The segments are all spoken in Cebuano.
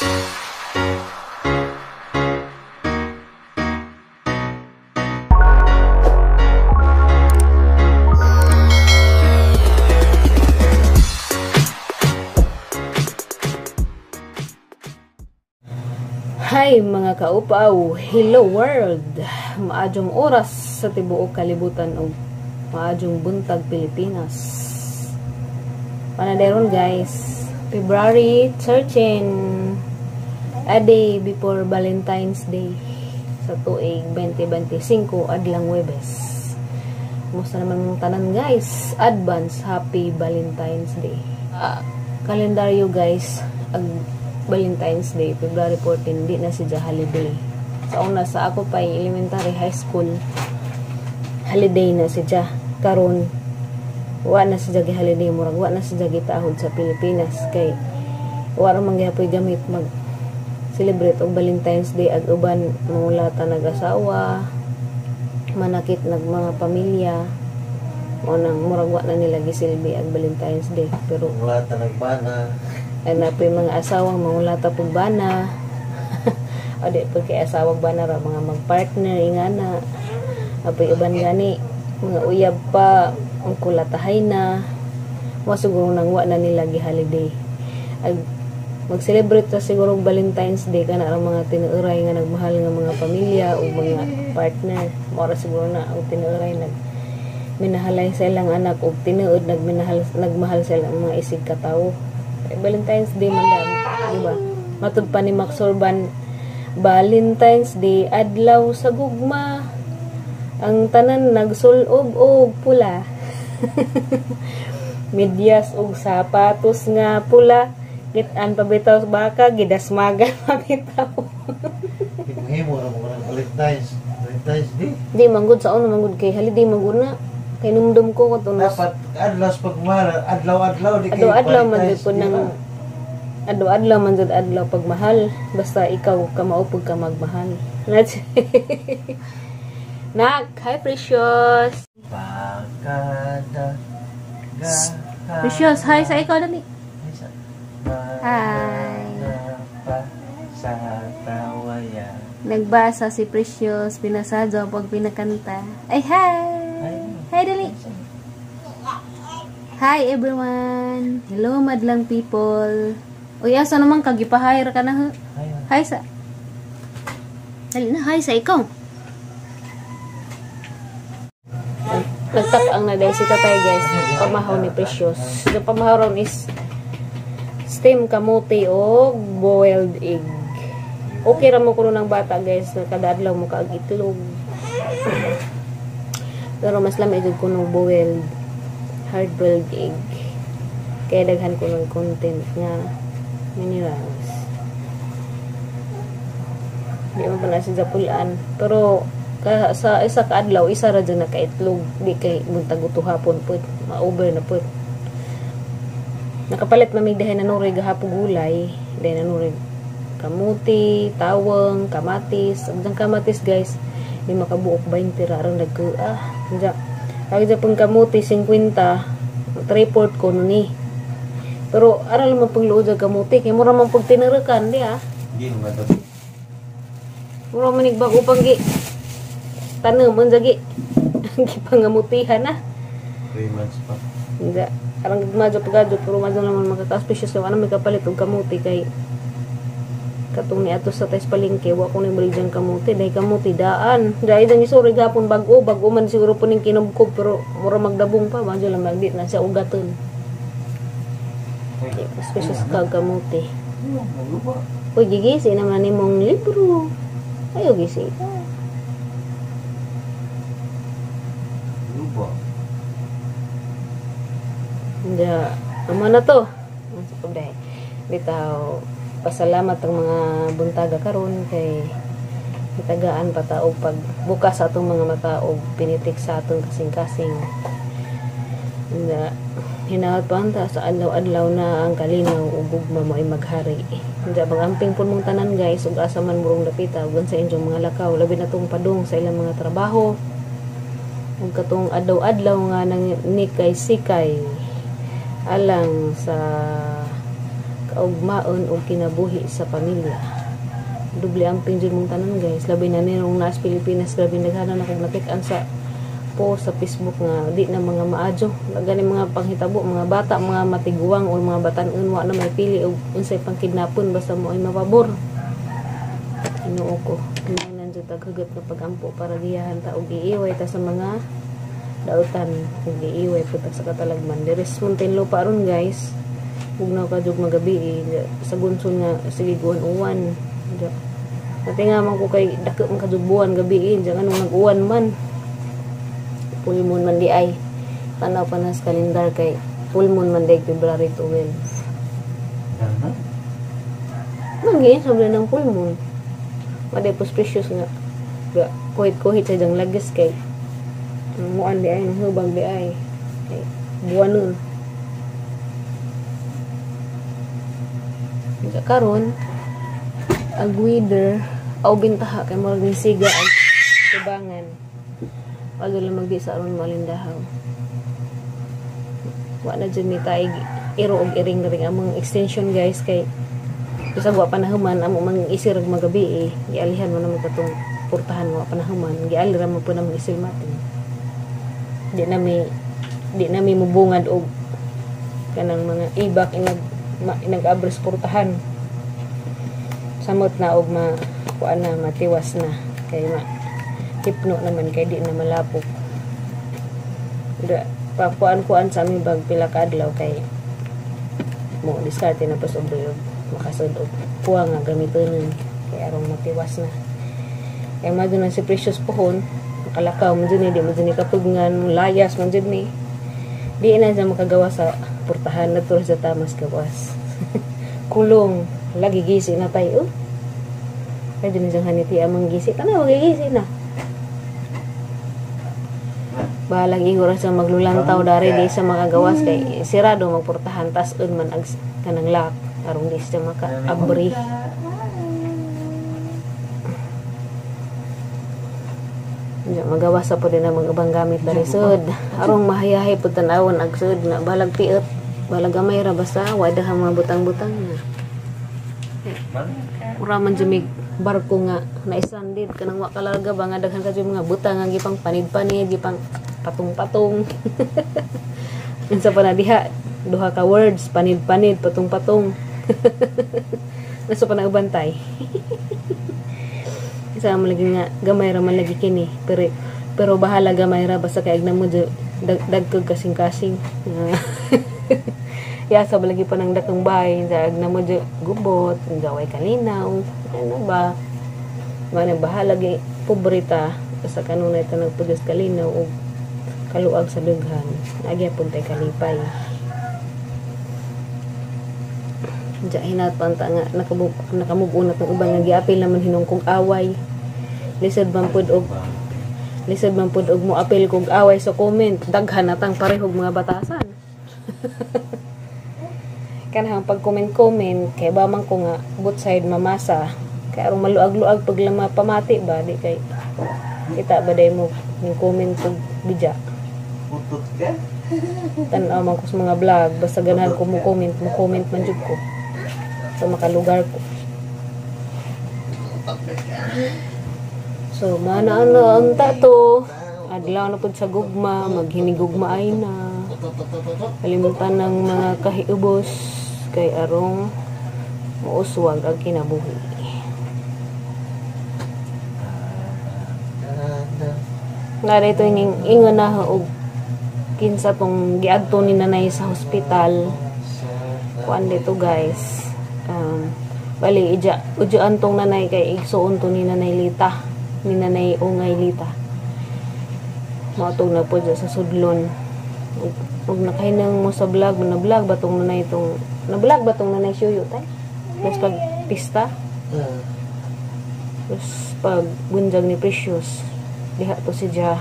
Hi mga kaupaw, hello world. Maadjong oras sa tibuok kalibutan og maadjong buntag Pilipinas. Panadairon guys, February 13, a day before Valentine's Day sa tuig 2025 adlang Huwebes. Kumusta naman mong tanan guys? Advance Happy Valentine's Day. Kalendaryo guys, ag Valentine's Day, February 14, di na siya holiday. Sa una, sa ako pa elementary, high school, holiday na siya. Karon, wa na siya holiday, murag wa na siya gitahod sa Pilipinas. Kay, wa ra man gihapoy gamit mag celebrate og Valentine's Day ag uban mangulata nag-asawa, manakit nag mga pamilya. Mao nang murag wa na nila gisilbi ang Valentine's Day. Pero mangulata nagbana. Ay na po yung mga asawang mangulata pong bana. O di po kay asawang bana ra mga magpartner ingana. Apoy uban gani mga uyab pa ang kulatahay na. Mo siguro nang wa na nila gi-holiday. Ag mag-celebrate ta siguro Valentine's Day kana ra mga tinuoray nga nagmahal nga mga pamilya o mga partner. Mao ra siguro na ang tinuoray nag minahalay sa ilang anak og tinuod nagminahal nagmahal sa ilang mga isig katawo. Valentine's Day man dam, di ba? Matud pa ni Max Urban, Valentine's Day adlaw sa gugma. Ang tanan nagsul-ob og pula. Medyas og sapatos nga pula. Git-an pa bitaw sa baka, gidasmagan pa bitaw. Himo ra mo ng Valentine's Day. Di manggod sa una manggod kay holiday manggod na. Kay numdum ko ko tunos. Dapat adlaw sa pagmahal, adlaw-adlaw di kay adlaw man jud po nang adlaw-adlaw man jud adlaw pagmahal. Basta ikaw kamaupog ka magmahal. Nak, hi Precious. Pagkada. Precious, hi sa ikaw dali. Hi. Nagbasa si Precious, pinasadyo pag pinakanta. Ay, hi. Hi, dali. Hi, everyone. Hello, madlang people. Uy, asa naman kagipahire ka na, ha? Hi, sa. Dali na, hi sa ikaw. Nagtap-ang na dahil si tatay, guys. Pamahaw ni Precious. Yung pamahaw ron is steam kamote o boiled egg. Okay ra mo kuno ng bata, guys. Kada adlaw mo kaag itlog. Pero mas lami jud kuno boiled, hard-boiled egg. Kaya daghan kuno content nga minerals. Di man pa na siya pulaan. Pero sa isa ka adlaw, isa ra jud nakaitlog. Di kay buntag uto hapon pud, ma-over na pud. Nakapalit mamig dahin na nurig gahapon gulay, dahin na nurig kamuti, taweng, kamatis. Ang kamatis guys, di makabuok 20 ra aron nagkuah. Diya. Kag dya pang kamuti 50, 3/4 ko ni. Pero aral man pang luod sa kamuti kay mura man pag tinarakan di ah. Di man to. Mura man ig bag-o pang gi tanom unsa gi gipangamutihan na. 3 months pa. Diya. Arang gugma pagado pero madto naman makaka-auspicious ano may kapalit og kamuti kay katong niadto sa tes palengke wa ko ni baligyan kamuti dahil kamuti daan dahil dang isuri gapon bag-o bag-o man siguro po ning kinubkob pero mura magdabong pa medyo lang magdi na siya ugaton. Auspicious ka kamuti. Uy, gigisi naman nimong libro. Ayo gisi ka. Luba. Hindi, amo na to. Bitaw pasalamat ang mga buntaga karon kay gitagaan pa ta og pagbukas sa atong mga mata og pinitik sa atong kasing-kasing. Hinaot pa ta sa adlaw-adlaw na ang kalinaw ug gugma mo ay maghari. Hindi magamping pud mong tanan guys ug asa man murong dapita ug sa inyong mga lakaw labi na tong padung sa ilang mga trabaho ug katong adlaw-adlaw nga nang nikay sikay alang sa Kaugmaon og kinabuhi sa pamilya. Doble amping jud mong tanan, guys. Labi na nirong naas Pilipinas, grabe naghanan akong nakit-an sa post sa Facebook nga di na mga maadyo. Gani mga panghitabo, mga bata, mga matiguang o mga batan-on, wa na may pili og unsay pangkidnapon basta mo ay mapabor. Ginoo ko. Kinahanglan jud tag hugot nga pagampo para giyahan ta og giiway ta sa mga dautan ug giiway pud ta sa katalagman. Diri sa Muntinlupa ron, guys. Ug na ka jud magabi eh, sa gunson nga sige uwan-uwan. Dati nga man ko kay dako man kadug buwan gabi eh, diyan anong nag-uwan man. Full moon man di ay. Tanaw pa na sa kalendar kay full moon man di February 12. Ano? Manggi, sabi ng full moon. Maday pos Precious nga. Ga, kuhit-kuhit sa diyang lagis kay muan di ay, nang hubag di ay. Kay buwan nun. Sa karon, ag weather, aw bintaha kay murag ning siga ag tubangan. Wag lang magdi sa aron malindahaw. Wa na jud mi taig iro og iring ring among extension, guys, kay bisag wa pa nahuman amo mang isir og magabi eh. Gialihan mo naman katong portahan, wa pa nahuman, giali ra mo po namang isilmatin. Di na mi mubungad og kanang mga ibak inag inag-abres portahan. Samot na og ma kuan na, matiwas na kay ma hipno naman kay di na malapok. Da pakuan-kuan sa aming bag pila ka adlaw kay mo diskarte na pas og duyog makasud og kuha nga gamiton kay arong matiwas na. Kay madto na si Precious pohon, makalakaw man jud ni, di man jud ni kapugnan, layas man jud ni. Di na siya makagawa sa portahan na sa tamas gawas. Kulong lagi gisi na tayo. Kaya dun siyang haniti amang gisi. Tanaw, gisi na. Bahalag igor sa maglulantaw dari di sa makagawas kay sirado magportahan, tas un man ag kanang lock aron di siya makaabri. Diya, magawas sa po din ang mga ubang gamit dari sud. Arong mahayahay po tanawon ag sud na balag piot, balag gamay ra basta wada ha mga butang-butang na. Ura man jud barko nga na-stranded kanang wa kalarga ba nga daghan ka jud mga butang nga gipang panid-panid, gipang patong-patong. Unsa pa na diha, duha ka words, panid-panid, patong-patong. Nasa pa na uban tay. Isa man lagi nga gamay ra man lagi kini, pero bahala gamay ra basta kay agna mo dagkog kasing-kasing. Ya sa lagi pa nang dakong bahay sa agna mo gubot, gaway kalinaw, ano ba? Mana bahala gi pobreta basta kanunay ta nagpugas kalinaw og kaluag sa dughan. Nagyapon tay kalipay. Diya hinatpan ta nga nakamug-unat ng uban nga giapil naman hinungkog away. Lisod man pud og moapil kog away sa comment. Daghan na tang parehog mga batasan. Kanang pag-comment-comment kay ba man ko nga both side mamasa. Kay arong maluag-luag pag lama pamati ba di kay kita ba day mo ning comment kog bidya. Utot ka? Tan-aw man ko sa mga vlog basta ganahan ko mo comment man jud ko sa makalugar ko. So mana unta to. Adlaw na pud sa gugma, maghinigugma ay na. Kalimutan ng mga kahiubos kay arong muuswag ang kinabuhi. Nga dito yung ingon na og kinsa tong giadto ni nanay sa hospital. Kuan dito, guys. Bali ija ujuan tong nanay kay igsuon to ni Nanay Lita, ni Nanay Ungay Lita. Mautog na po sa sudlon. Ug nakahinang mo sa vlog, na vlog ba tong nanay tong na vlog ba tong nanay Shuyo tay? Tapos pag pista. Tapos pag bunjag ni Precious, diha to si Ja.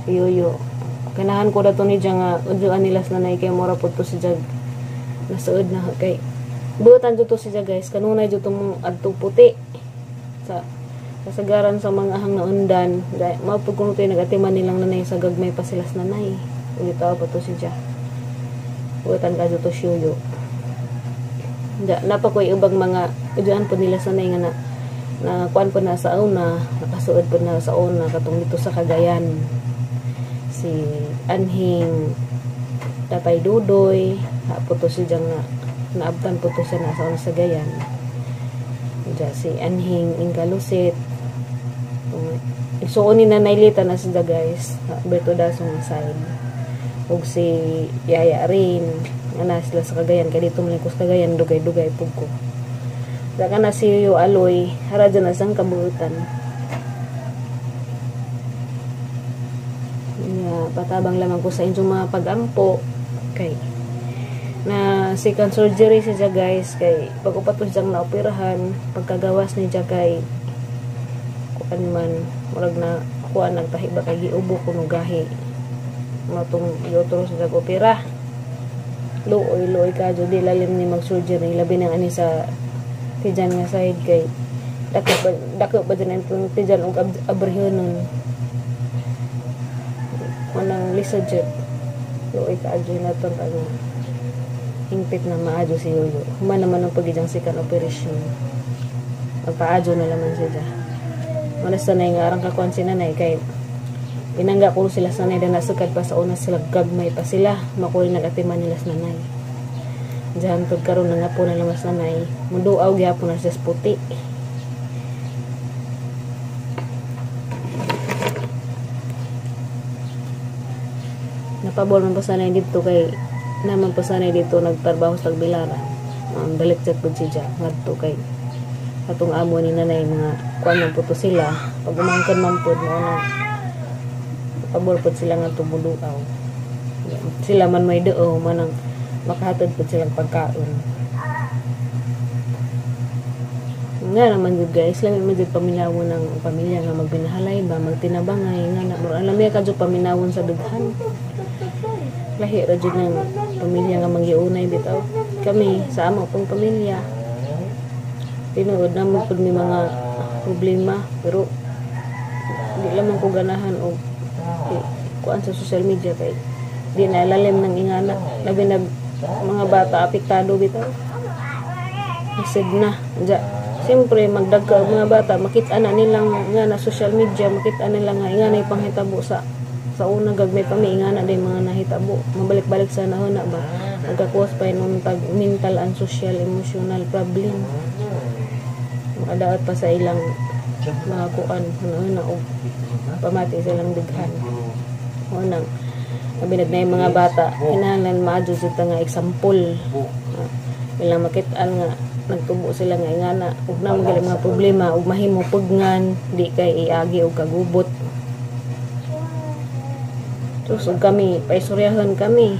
Yoyo. Kanahan ko dato ni Ja nga ujuan nila sa nanay kay mura po to si Ja. Nasuod na kay buotan jud to si Ja, guys. Kanunay jud to mong adto puti sa kasagaran sa mga ahang naundan. Dahil mao pud kuno to nagatiman nilang nanay sa gagmay pa sila sa nanay. Ug itaw pa to si Ja. Buotan ka jud to Shuyo. Napa ko'y ubang mga udyaan po nila sanay nga na kuan po na sa una, nakasuod po na sa una katong dito sa Cagayan. Si Anhing Tatay Dudoy, po to siya nga naabtan po to siya na sa una sa Cagayan. Diya si Anhing Ingalusit. Igsuon ni Nanay Lita na sila guys, Berto Dasong side. Ug si Yaya rin na sila sa Cagayan kay dito man ko sa Cagayan dugay-dugay pug ko. Daka na si Yuyo Aloy, hara dyan na siyang kabuutan. Yeah, patabang lamang ko sa inyong mga pag-ampo kay na second surgery siya guys, kay pag upat po siyang naoperahan, pagkagawas niya kay kuan man murag na kuan nagtahi ba kay giubo kuno gahi matong giotro sa opera. Luoy-luoy ka jud, di lalim ni mag-surgery, labi nang ani sa tijan nga side kay dako pa dyan ang tijan og abrihonon manang lisod jud. Luoy ka adyo naton ang hingpit na maadyo si Yoyo. Human naman ang pagijang second operation, magpaadyo na laman siya. Wala sanay nga arang kakuan si nanay kay pinangga ko sila sanay na nasukad pa sa una sila, gagmay pa sila makuli nagatiman nila sa nanay. Diyan tug karon na nga po na lamas nanay, muduaw gyapon na siya sa puti. Napabol man po sanay dito kay naman po sanay dito nagtrabaho sa Tagbilaran. Ang dalit chat po siya ngadto kay atong amo ni nanay mga kuan man po to sila pag umangkon man po mao na pabor po sila nga tumuduaw. Sila man may doo manang makahatod po silang pagkaon. Nga naman jud guys, lami man jud paminawon ng pamilya nga magbinahalay ba, magtinabangay nga na mura alam ya kadyo paminawon sa dughan. Lahi ra jud ng pamilya nga manggiunay bitaw. Kami sa amo pong pamilya tinuod na mo pud may mga problema pero di lamang ko ganahan og kuan sa social media kay di na lalim ng ingana, labi na mga bata apektado bitaw. Isig na diya. Siyempre magdagka og mga bata makita na nilang nga na social media, makita nila nga ingana ipanghitabo sa una gagmay pa mi ingana day mga nahitabo, mabalik-balik sa nahuna ba, nagkakuwas pa inon tag mental and social emotional problem, makadaot pa sa ilang mga kuan huna og pamati silang dughan. Unang nabinag na yung mga bata kinahanglan maadyo jud ta nga example, ilang makit-an nga nagtubo sila nga ingana ug na mga mga problema ug mahimo pugnan di kay iagi og kagubot. Terus ug kami paisuryahan kami,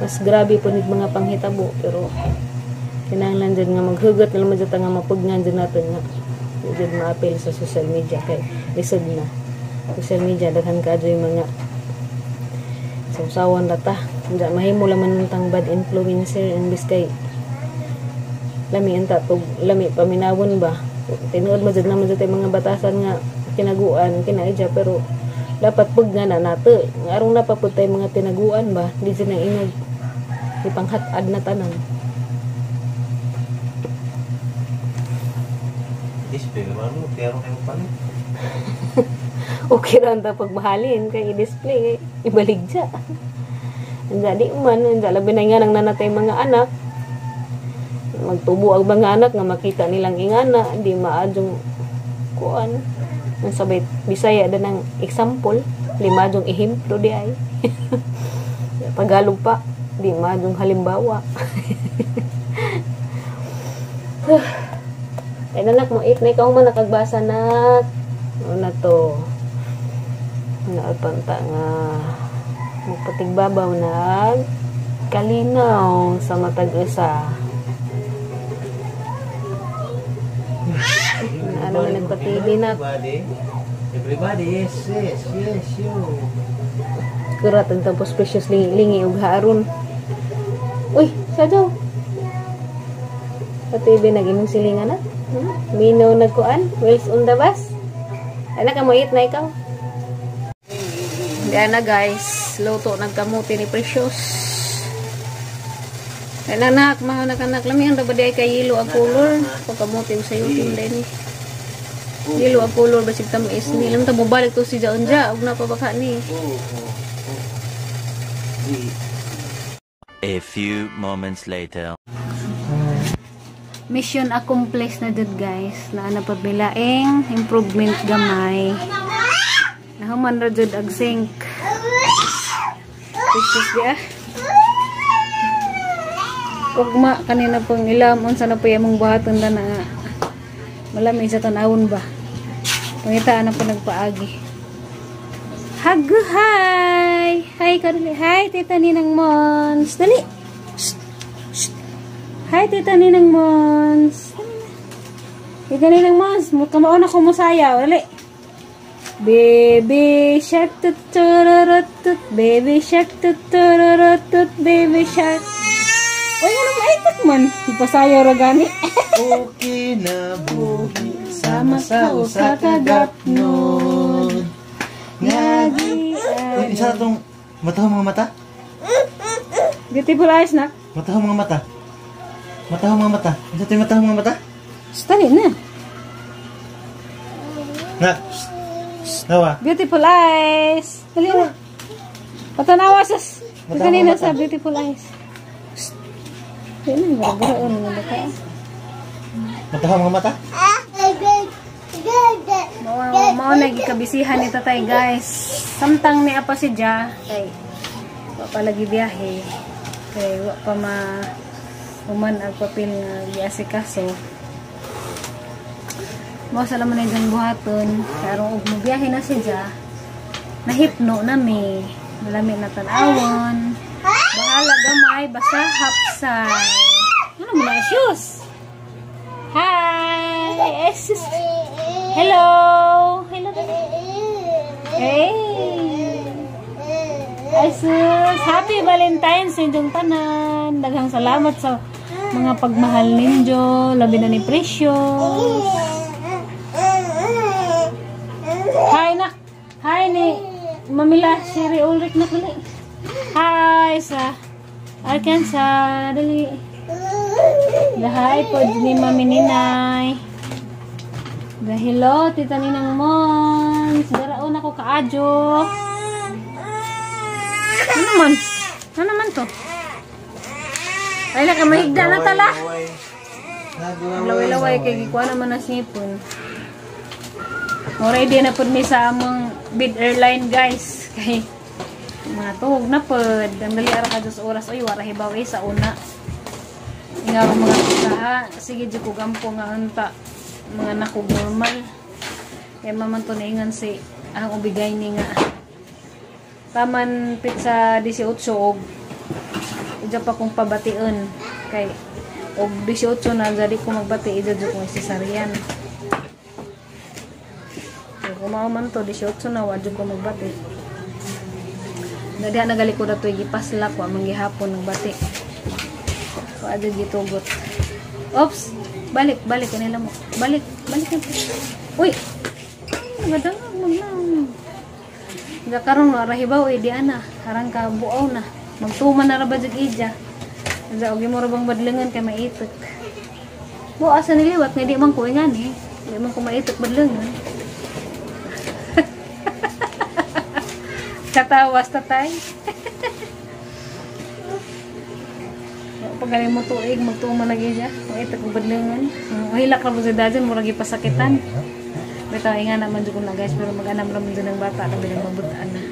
mas grabe po ni mga panghitabo pero kinahanglan jud nga maghugot na lang jud ta nga mapugnan jud nato nga jud maapil sa social media kay lisod na social media, daghan kaadyo yung mga sausawan rata. Unsa mahimo laman tang bad influencer imbis kay lami anta tug lami paminawon ba. Tinuod man jud naman jud tay mga batasan nga tinaguan kinaidya pero dapat pug nga na nato aron napapud tay mga tinaguan ba, di jud na ingog ipanghat-ad na tanan. Display man mo pero kayo palit. Okay ra ang pagmahalin kay i-display ibaligya. Anda di man anda labi na nga nang nanatay mga anak. Magtubo ang mga anak nga makita nilang ingana di maadyong kuan. Ang sabay Bisaya da ng example, di maadyong ehemplo di ay. Tagalog pa, di maadyong halimbawa. Ay nanak mo it na ikaw man nakagbasa nak. Ano na to? Naapanta nga magpatigbabaw nag kalinaw sa matag usa. Ano man nagpa-TV na? Everybody, yes, yes, yes, you. Kurat ang tapos precious lingi og haron. Uy, sadyaw. Pa-TV nag-imong silingan na. Mino nagkuan, wheels on the bus. Anak, mo-eat na ikaw. Diyan na guys, luto nagkamuti ni Precious. Kay anak, mga anak, lami ang dapat ay kay yelo ang color. Pagkamuti sa iyo team din. Yelo ang color basig tamis ni. Lam ta mobalik to si Jaon ja ug napabaka ni. O, O, G. A few moments later. Mission accomplished na jud, guys. Naa na pabilaing improvement gamay. Nahuman ra jud ag sink. Pictures di ah. Ugma kanina pong ilam unsa na po imong buhaton na nga. Malami sa tan-awon ba. Pangitaan na po nagpaagi. Hagu, hi! Hi, kadali. Hi, Tita Ninang Mons. Dali! Shh! Shh! Hi, Tita Ninang Mons. Tita Ninang Mons, kamaon ako mo sayaw. Dali. Baby shark tut tururut tut, baby shark tut tururut tut, baby shark. Uy, ano maitak man? Ipasayaw ra gani. Okay na buhi sama sa usa ka gapnod. Ngagi. Uy, isa na tong mata, mga mata. Beautiful eyes na. Mata, mga mata. Mata, mga mata. Isa to yung mata, mga mata. Dali na. Nak. Shh. Shh. Nawa. Beautiful eyes. Dali na. Patanawa sa Mata, kanina mata. Sa beautiful eyes. Shh. Dali na, gara-gara na baka. Mata, mga mata. Mao mao na gikabisihan ni tatay, guys. Samtang ni apa si Ja kay wa pa lagi biyahe. Kay wa pa ma human ang papel nga giasikaso. Mao sa laman na dyan buhaton. Karong og mobiyahe na si Ja. Nahipno na mi. Malami na tan-awon. Bahala gamay basta hapsay. Ano mo na shoes? Hi! Eh, sus. Hello! Hello! Hey! Ay sus! Happy Valentine's inyong tanan! Daghang salamat sa mga pagmahal ninyo. Labi na ni Precious. Hi, nak! Hi ni Mamila Sherry Ulrich na dali. Hi sa Arkansas. Dali. Hi po ni Mami Ninay. Hello, Tita Ninang Mons. Daraon ako kaadyo. Ano naman? Ano naman to? Ay, naka mahigda na tala. Laway-laway kay gikuha naman na sipon. Already na pud mi sa among bid airline, guys. Kay mga tuhog na pod. Ang dali ara ka dos oras, oy, wara hibaw eh sa una. Inga ko mga kaha, sige di ko gampo nga unta mga nakog normal. Kay maman to naingan si ang ubigay ni nga taman pizza 18 og ija pa kong pabation kay og 18 na jadi ko magbati, ija jud kong cesarean. Kay kung mao man to 18 na, wa jud ko magbati. Dadiha na gali ko datoy gipaslak, wa man gihapon nagbati. Wa jud gitugot. Oops, balik balik kanila mo. Balik balik na. Uy, nagadangag mo na. Ga karon wa ra hibaw eh di ana, harang ka buaw na. Magtuman na ra ba jud ija. Za og imo ra bang badlengan kay maitok. Bo asa niliwat nga di man ko ingan eh. Di man ko maitok badlengan. Katawas tatay. Pagaling mo tuig, magtuman na gyud siya. Maitok og badlengan. Hilak ra mo sa dajon, murag gipasakitan. Bitaw inga naman jud ko na, guys, pero mag-anam ra man jud ang bata labi nang mabutaan na.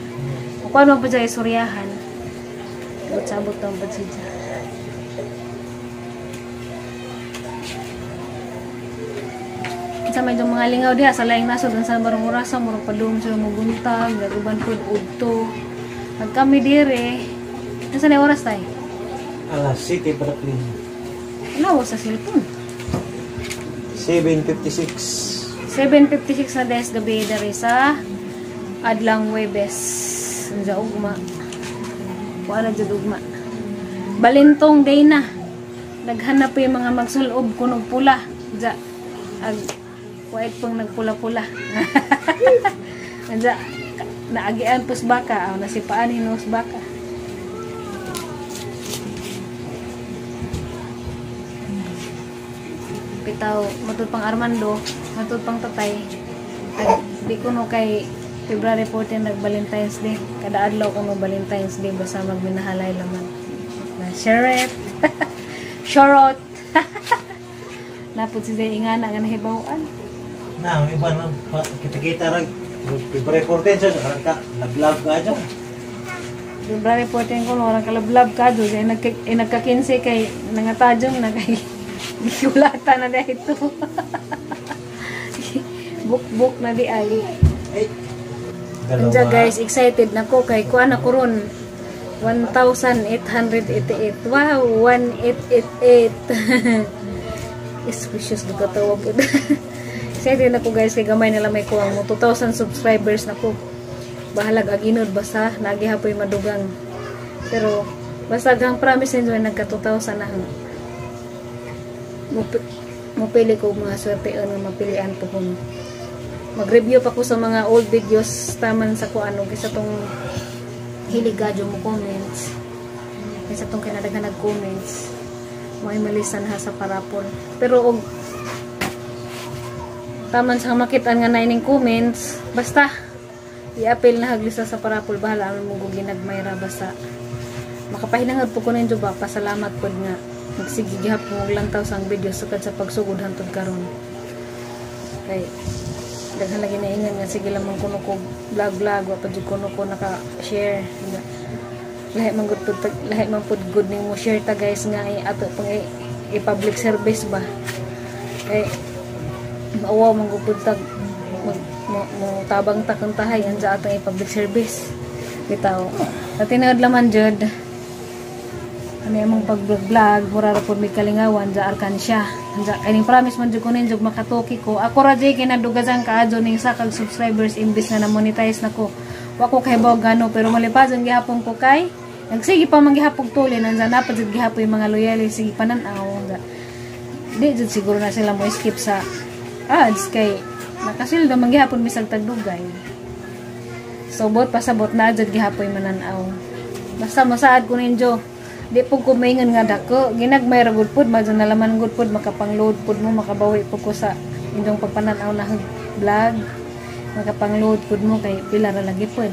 Kuan man po siya isuryahan. Sabot-sabot naman po siya. Sa medyo mga lingaw diha sa laing nasod ang sa barong orasa murag padung sila mobuntag, uban pud udto. Ag kami dire, nasa na oras tay? Alas 7 para clean. Ano sa cellphone? 7:56. 7:56 na des gabi diri sa adlang Webes. Unsa ugma. Kuha na jud ugma. Balintong day na. Daghan na po yung mga magsulob kunog pula. Diya. Ag wait pang nagpula-pula. Diya. Naagian pos baka. Aw, nasipaan hinus baka. Bitaw, matud pang Armando, matud pang tatay. Ag, di ko no kay February 14 nag Valentine's Day. Kada adlaw ko no Valentine's Day basta magminahalay laman. Na sheret. Shorot. Napod si Zay ingana nga nahibaw-an. Na, ang iba na, kita-kita ra. February 14, so, karang ka, nag-love ka dyan. February 14 ko, orang kalablab ka do. Ay, nagka-15 kay nangatadjong na kay gikulata na dito. Buk-buk na di ay. Ay! Anja guys, excited na ko kay kuan na ko ron. 1,888. Wow, 1888. Is precious do katawa po. Excited na ko guys kay gamay na lang may kuwang mo 2,000 subscribers na ko. Bahalag aginod basta nagihapoy madugang. Pero basta gang promise ninyo nagka 2,000 na hang. Mupili ko mga swerte nga mapilian po kung mag-review pa ko sa mga old videos taman sa kuan og isa tong hilig gadyo mo comments, isa tong kinadaghan nag comments mo ay malisan ha sa parapol, pero og taman sa makitaan nga na ining comments basta i-appeal na haglisa sa parapol, bahala mo mo ginagmay ra basta makapahinangad po ko ninyo ba, pasalamat pod nga magsige gihapon og lantaw sa video sukad sa pagsugod hantod karon kay daghan lagi na ingan nga sige lamang kuno ko vlog vlog wa pa jud kuno ko naka-share. Lahi man gud pud lahi man pud good ning mo share ta guys nga ay ato pang i-public service ba kay maawaw man gud pud tag mag, mo tabang ta kang tahay anja atong i-public service bitaw. Sa tinuod laman jud ano among pag-vlog, mura ra pud may kalingawan ja Arkansya. Anja kining promise man jud ko ninyo makatuki ko. Ako ra jay kinadugazang kaadyo ning sakag subscribers imbis na na-monetize na ko. Wa ko kahibaw gano pero malipasan gihapon ko kay nagsige pa man gihapon tulin anja na pa jud gihapon yung mga loyalist sige panan-aw. Anja di jud siguro na sila mo skip sa ads kay nakasildo man gihapon bisag tagdugay. So bot pasabot na jud gihapoy manan-aw. Basta mosaad ko ninyo. Di po ko maingon nga dako, ginagmay ra gud pud, madyo nalaman gud pud, makapang-load pud mo, makabawi pud ko sa inyong pagpanan-aw na vlog, makapang-load pud mo kay pila ra lagi pud.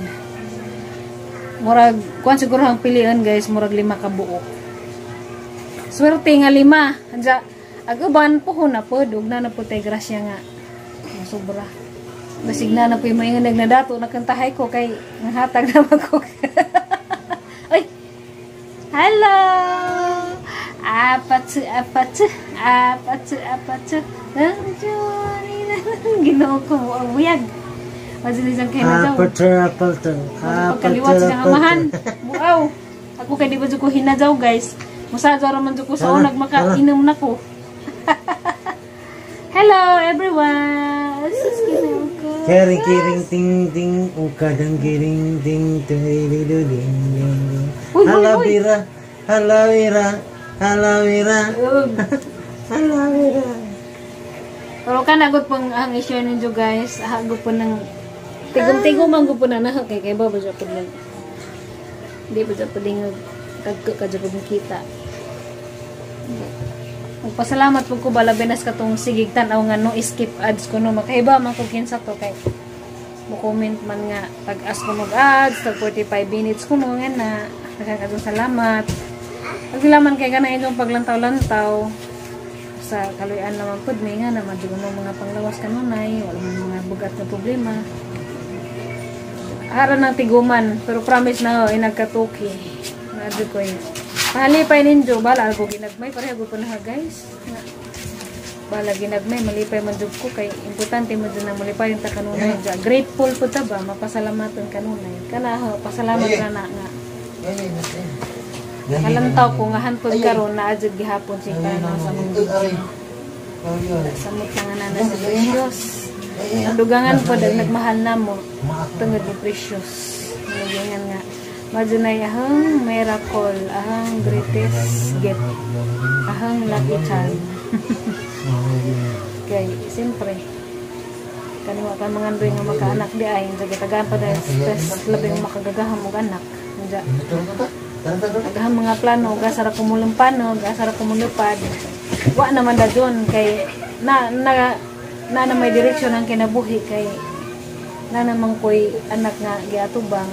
Murag kuan siguro ang pilion guys, murag 5 ka buok. Swerte nga 5. Anja ag uban puhon na pud, ug na na pud tay grasya nga sobra. Basig na na puy maingon nagnadato nakantahay ko kay nanghatag na man ko. Ay. Hello! Apatsu, apatsu, apatsu, apatsu. Ginoo ko, ang buyag. Masilisang kayo na daw. Apatsu, apatsu, Pagkaliwat siya nga amahan. Buaw. Ako kay di ba ko hinadaw guys. Musadyo raman ko sa unag makainom na ko. Hello everyone! Sus, ginoo ko. Kiring kiring ting ting ukadang kiring ting ting ding ding ding ding. Uy, uy, Hala uy. bira, hala bira, hala bira, hala bira. Pero ka nagod pong ang i-share ninyo guys. Hago po ng tigom-tigom ang po na na kay kay ba ba siya po nag di ba siya po ding kagko ka dyan po kita. Magpasalamat po ko balabinas katong sigig tan-aw nga no skip ads ko no makaiba man ko kinsa to kay mo comment man nga tag-as ko mag ads tag 45 minutes ko no nga na nagkakadong salamat. Paglaman kay kana inyong paglantaw-lantaw sa kaluyan naman pud may nga naman jud mo mga panglawas kanunay wala man mga bugat na problema. Ara nang tiguman pero promise na ay nagkatuki. Ngadto ko yun. Pahalipay ninyo bala ako ginagmay pareho ko na guys. Nga, bala ginagmay malipay man jud ko kay importante man jud na malipay ta kanunay. Ja, grateful pud ta ba mapasalamatan kanunay. Kana ho pasalamat ra na nga. Kalantaw ko nga hantod karon naa jud gihapon si kana sa mong video. Samot na nga na sa Precious. Ang dugangan po dahil nagmahal na mo tungod ni Precious. Nagyangan nga madunay ahang miracle, ahang greatest gift, ahang lucky charm. Kay siyempre kaniwa ka mga andoy nga makaanak di ay sa gitagaan pa dahil stress labing makagagaham og anak. Diya, agahang mga plano, gasa ra kumulumpano, gasa ra kumulupad. Wa naman da dyon kay na na na, na may direksyon ang kinabuhi kay na naman ko'y anak nga giatubang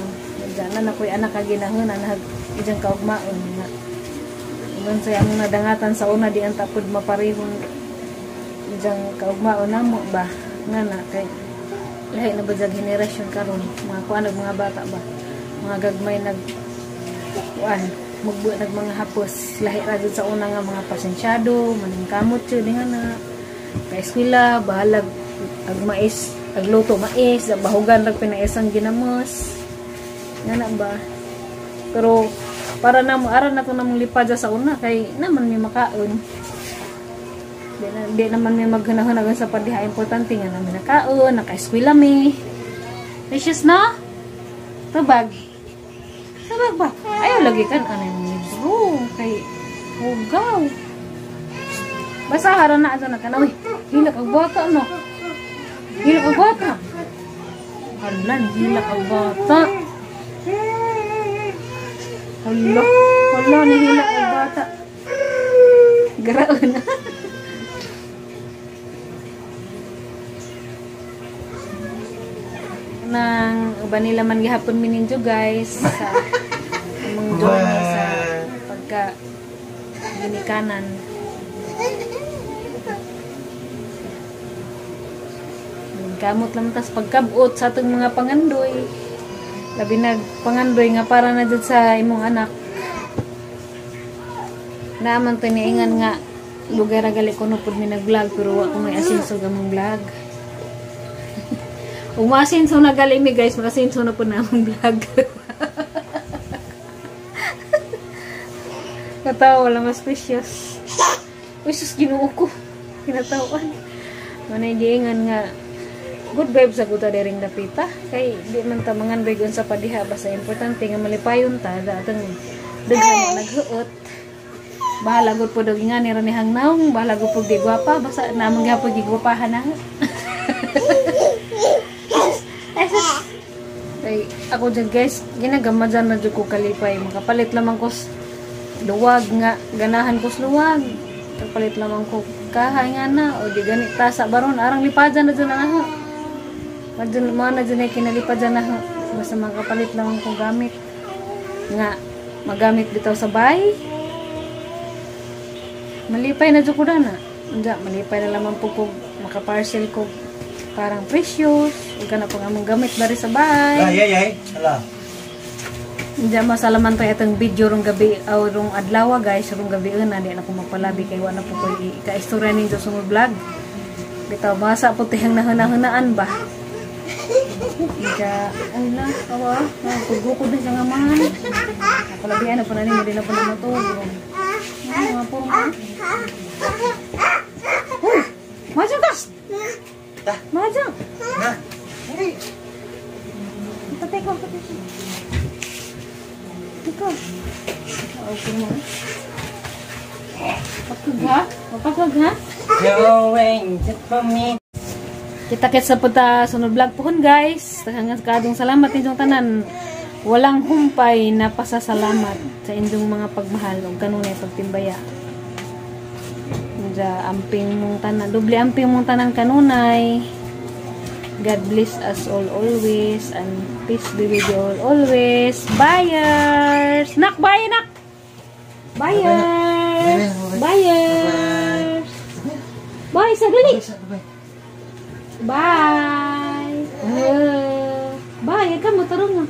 na na ko'y anak nga ginahunan na ijang kaugmaon nga uban sa among nadangatan sa una di ang tapod maparehon ijang kaugmaon namo ba nga na kay lahi na ba dyan henerasyon karon mga kuan mga bata ba mga gagmay nag kuan magbuo nag mga hapos lahi ra jud sa una nga mga pasensyado maningkamot jud nga na kaeskwela bahalag ag mais agluto mais bahugan rag pinaisang ginamos nga na ba pero para namo aran na to namong lipad sa una kay naman may makaon di naman may maghanahon sa padiha importante nga namin nakaon nakaeskwela mi precious na tubag tubag ba ayaw lagi kan anay mong libro kay hugaw basta haran na ato na kanawi hilak ang bata no hilak ang bata halan hilak ang bata hala hala ni hilak ang bata garaon na nang uban nila man gihapon mi ninyo guys sa among journey sa pagka ginikanan. Kamot lang tas pagkabot sa atong mga pangandoy. Labi nag pangandoy nga para na jud sa imong anak. Naaman to niingan nga lugar ra gali kuno pud mi nag-vlog pero wa ko may asinso gamong vlog. Ug maasinso na gali mi guys, maasinso na pud na among vlog. Katawa wala mas precious. Uy sus Ginoo ko. Kinatawan. Manay giingan nga good vibes sa guta dering dapita kay di man ta mangandoy sa padiha basta importante nga malipayon ta da atong daghan naghuot bahala gud pud og ingani ra ni hangnaong bahala gud pud di gwapa basta namang gihapon gigwapahan na. Ay ako jud guys ginagama dyan na jud ko kalipay makapalit lamang ko luwag nga ganahan ko luwag kapalit lamang ko kahay nga na o di gani tasa baron arang lipadan na dyan ang aho. Mga na dyan ay kinalipadan na ho. Basta makapalit lang kong gamit. Nga, magamit bitaw sa bahay. Malipay na dyan ko na. Diyan, malipay na lamang po kung makaparcel ko parang precious. Huwag ka na pang among gamit bari sa bahay. Ay, ay, ay. Hala. Diyan, masalaman tayo itong video rong gabi, o rong adlaw guys, rong gabi na, di na ko magpalabi kay wala po ko ika-istorya ninyo sa mga vlog. Bitaw, basa po tihang nahunahunaan ba? Diya, ay na, awa, pagkukod na siya nga man. Napalabian na po na ninyo, di na po na matulog. Ay, mga puro man. Uy! Mahjong ka! Mahjong! Na! Tatay ko, tatay ko. Ikaw. Okay mo. Pakag ha? Mapakag ha? Going to for me. Kita-kits na punta sunod vlog po guys. Hanggang kadong salamat inyong tanan. Walang humpay na pasasalamat sa inyong mga pagmahal o kanunay pagtimbaya. Diya, amping mong tanan. Doble amping mong tanan kanunay. God bless us all always and peace be with you all always. Buyers! Nak, bye, nak! Buyers! Buyers! Bye, sa dali! Bye! Bye, ka mo tarong.